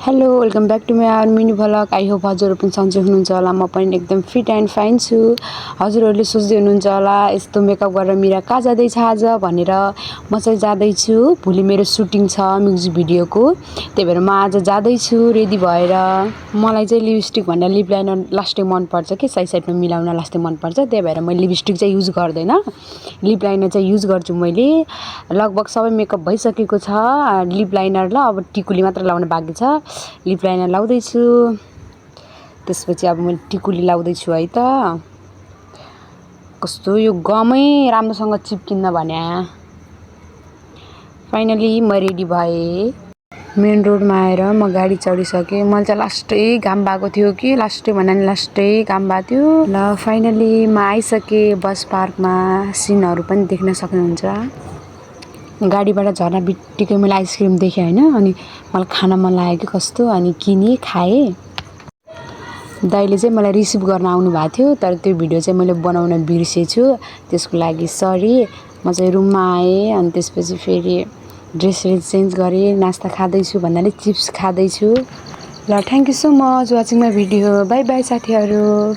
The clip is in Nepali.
Hello welcome back to my mini vlog. I hope हजुरहरू पनि सन्चै हुनुहुन्छ होला। म पनि एकदम फिट एन्ड फाइन छु। हजुरहरूले सोच्दै हुनुहुन्छ होला यस्तो मेकअप गरेर मिरा कहाँ जाँदैछ आज भनेर। म चाहिँ जाँदैछु, भोलि मेरो सुटिङ छ म्युजिक भिडियोको, त्यही भएर म आज जाँदैछु रेडी भएर। मलाई चाहिँ लिपस्टिक भन्दा लिप लाइनर लास्टै मनपर्छ कि साइड साइडमा मिलाउन लास्टै मनपर्छ, त्यही भएर मैले लिपस्टिक चाहिँ युज गर्दैन, लिप लाइनर चाहिँ युज गर्छु। मैले लगभग सबै मेकअप भइसकेको छ, लिप लाइनर ल अब टिकुली मात्र लाउन बाँकी छ। लिप लाइनर लाउँदैछु, त्यसपछि अब मैले टिकुली लाउँदैछु है त। कस्तो यो गमै राम्रोसँग चिप्किन्न भन्या। फाइनली म रेडी भएँ। मेन रोडमा आएर म गाडी चढिसकेँ। मैले चाहिँ लास्टै घाम भएको थियो कि लास्टै भन्दा नि लास्टै घाम भएको थियो। ल फाइनली म आइसकेँ बस पार्कमा। सिनहरू पनि देख्न सक्नुहुन्छ। गाडीबाट झर्न बित्तिकै मैले आइसक्रिम देखेँ होइन, अनि मलाई खान मन लाग्यो कि कस्तो, अनि किनेँ खाएँ। दाइले चाहिँ मलाई रिसिभ गर्न आउनु भएको थियो, तर त्यो भिडियो चाहिँ मैले बनाउन बिर्सेछु, त्यसको लागि सरी। म चाहिँ रुममा आएँ, अनि त्यसपछि फेरि ड्रेस चेन्ज गरेँ, नास्ता खाँदैछु भन्नाले चिप्स खाँदैछु। ल thank you so much watching my video. By by साथीहरू।